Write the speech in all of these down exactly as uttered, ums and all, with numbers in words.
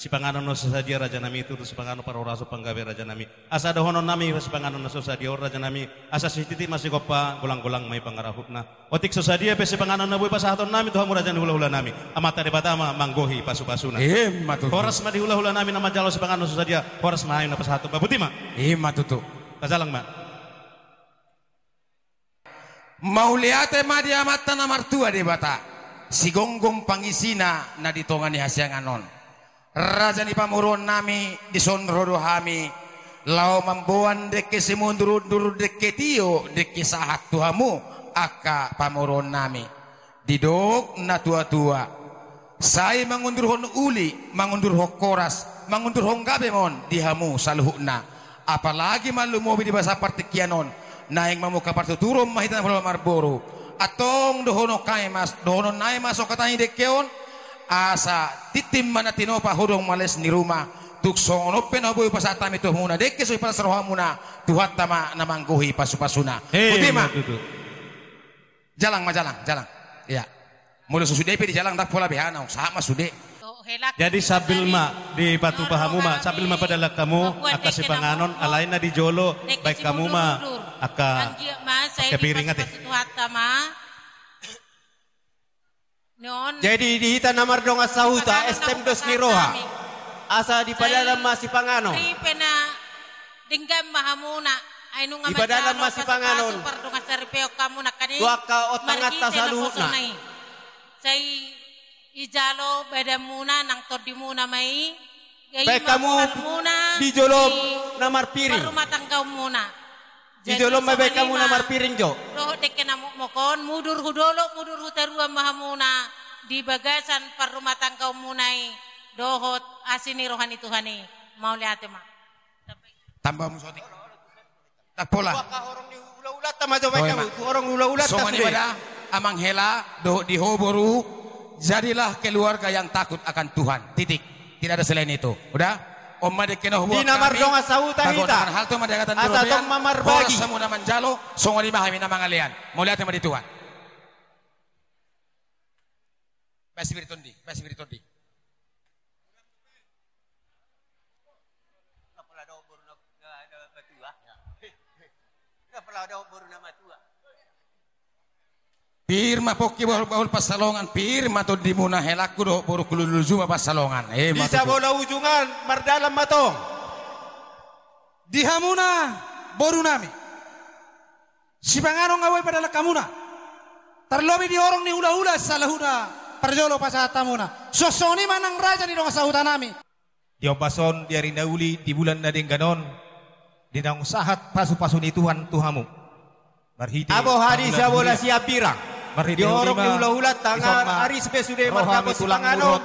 Sipanganon na so sadia rajanami, tutu sipanganon parhorasan panggabean rajanami. Asa dohononnami sipanganon na so sadia on rajanami, asa sititi ma sigompa, golang-golang ma i pangarahutna. Otik so sadia pe sipanganon na boi pasahatonnami tu hamu raja ni hula-hulanami, Amanta Debata ma manggohi pasu-pasuna. Ima tutu. Horas ma di hula-hulanami na manjalo sipanganon na so sadia, horas ma hami na pasahaton. Boti ma. Ima tutu. Tajalang ma. Mauliate ma di Amanta na martua Debata, sigonggom pangisina na di tonga ni hasiangan on. Raja ni pamoruonnami, dison ro do hami, laho mamboan dengke simundur-undur, dengke tio, dengke sahat tu hamu, angka pamoruonnami. Didok na tua-tua, sai mangundurhon uli, mangundurhon horas, mangundurhon gabe ma on di hamu saluhutna. Apalagi ma lumobi di bagasan partingkian on, naeng mamungka partuturon ma hita na marboru. Antong dohonon nami ma, dohonon nami ma songon hata ni dengke on, asa tintin ma na tinopa, hodong ma les ni ruma. Tung songon on pe na boi pasahat hami tu hamuna dengke, so ipalas rohamuna, Tuhanta ma na manggohi pasu-pasuna. Boti ma. Jalang ma, jalang, jalang. Iya. Molo so sude pe dijalang, ndang pola be aha, naung sahat ma sude. Jadi sambil ma dipatupa hamu ma, sambil ma padalan hamu angka sipanganon, alai na di jolo baen hamu ma angka piring, ate. Jadi di hita na mardongan sahuta, S T M dos ni roha, asa dipadalan ma sipanganon. Denggan ma hamuna, ai nunga dipadalan ma sipanganon. Pardongan saripeon hamu nangkin i. Tu angka ontanganta saluhutna. Sai ijalo badanmuna nang tondimuna ma i. Baen hamu di jolo na marpiring. Marrumah tanggaonmuna. Di jolo ma baen hamu na marpiring jo. Dohot dengke na mokmok on, mudur hu dolok, mudur hu toruan ma hamuna di bagasan parrumah tanggaonmuna i. Dohot asi ni roha ni Tuhan i. Mauliate ma. Tamba hamu saotik. Ndang pola. Horong ni hula-hulanta ma jo baen hamu. Horong ni hula-hulanta sude. Songon i ma da, Amang Hela, dohot di ho boru, jadilah keluarga yang takut akan Tuhan. Titik. Tidak ada selain itu. Udah? On ma dengke na huboan hami. Di na mardongan sahuta hita. Asa tong ma marbagi. Horas hamu na manjalo, songon i ma hami na mangalean. Mauliate ma di Tuhan. Basi biri tondi, basi biri tondi. Pir ma pongki bahul-bahul pansalongan, pir ma tondimuna, helangku dohot borungku, lujuluju ma pansalongan. Di Sabola Ujungan mardalan ma tong. Di hamuna borunami. Sipanganon nga boi padalan hamuna. Tarlobi di horong ni hula-hula saluhutna parjolo pasahat hamuna. Songon i ma nang raja ni dongan sahutanami. Di ombas on, di ari na uli, di bulan na denggan on, di naung sahat pasu-pasu ni Tuhan tu hamu. Marhite aboha di Sabola Siambirang. Marhite di horong ni hula-hulanta nga aris be sude mardapot sipanganon.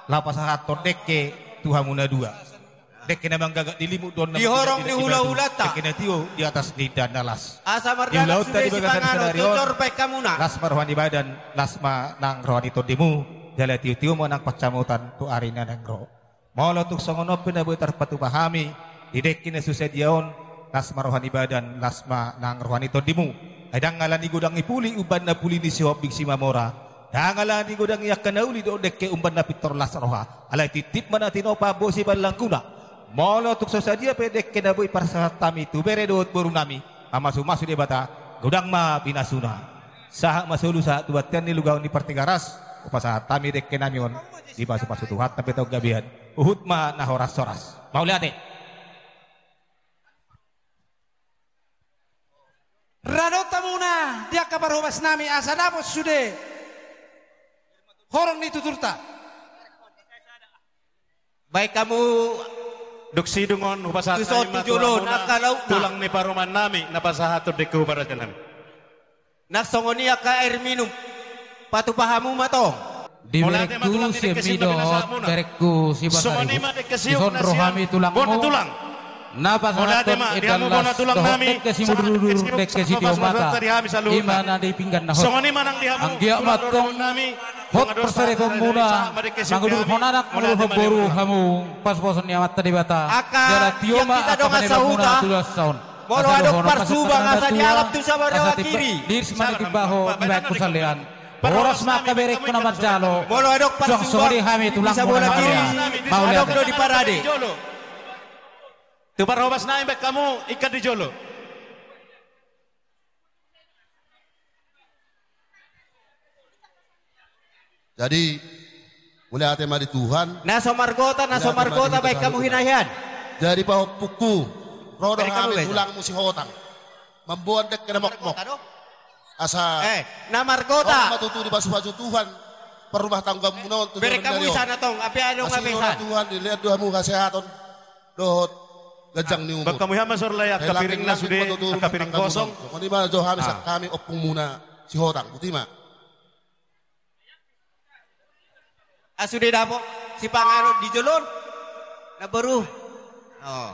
Laho pasahathon dengke tu hamu na dua. Dengke na manggagak di limut do on, di horong ni hula-hulanta. Dengke na tio di atas ni indahan na las. Asa mardalan sude sipanganon, jojor baen hamuna. Las ma roha ni badan, las ma nang roha ni tondimu. Jala tio-tio ma nang pansamotan tu ari na naeng ro. Molo tung songon on pe na boi tarpatupa hami di dengke na so sadia on, las ma roha ni badan, las ma nang roha ni tondimu. Ai ndang ala ni godang i puli umbahen na puli ni Sihombing Simamora. Ndang ala ni godang i angka na uli dohot dengke umbahen na pintor las roha. Alai titip ma na tinopa, bosi ballangkuna. Molo tung so sadia pe dengke na boi pasahat hami tu bere dohot borunami, mamasu-masu Debata, godang ma pinasuna. Sahat ma solu sahat tu bontean ni lugaon ni Partigaras, hupasahat hami dengkenami on, dipasu-pasu Tuhanta pe tong gabean, huhut ma na horas-horas. Mauliate. Radot hamuna di angka parhobasnami asa dapot sude horong ni tuturta. Baen hamu dung sidung on hupasahat hami ma tu hamuna tulang ni parumaennami na pasahathon dengke tu rajanami. Nang songon i angka air minum, patupa hamu ma tong. Di berengku si Emi dohot berengku si Basari. Dison ro hami tulangmu. Na pasahathon indahan las dohot dengke simudur-udur, dengke sitio mata. I ma na di pinggan na hot. Anggiat ma tong hot parsaripeonmuna, mangudurhon anak, mangudurhon boru hamu, pasupasu ni Amanta Debata. Jala tio ma angka panebanmuna tu dasa on. Molo adong parsuba asa dialap tu sabarang kiri. Diri ma na timbaho di baen hamu salean. Horas ma angka berengku na manjalo. Molo adong parsungkot, songon i hami tulang muna na mauliate. Adong do di parade. Tu parhobas nami baen hamu, ingkon di jolo. Jadi, mauliate ma di Tuhan. Na so margota, na so margota baen hamu hinahian. Jadi pahompungku, ro do hami tulangmu Sihotang. Mamboan dengke na mokmok. Asa. Eh, na margota. Ro ma tutu dipasupasu Tuhan parrumah tanggamuna on tu joloan ni ari on. Bereng hamu di sana tong, ape adong ape san. Tuhan, dilehon do hamu hasehaton dohot ganjang ni umur. Baen hamu ma songon i angka piring na sude, angka piring kosong. Songon i ma jo hami sian hami ompungmuna Sihotang, boti ma. Ah, sude dapot sipanganon di jolo on. Na boru. Oh.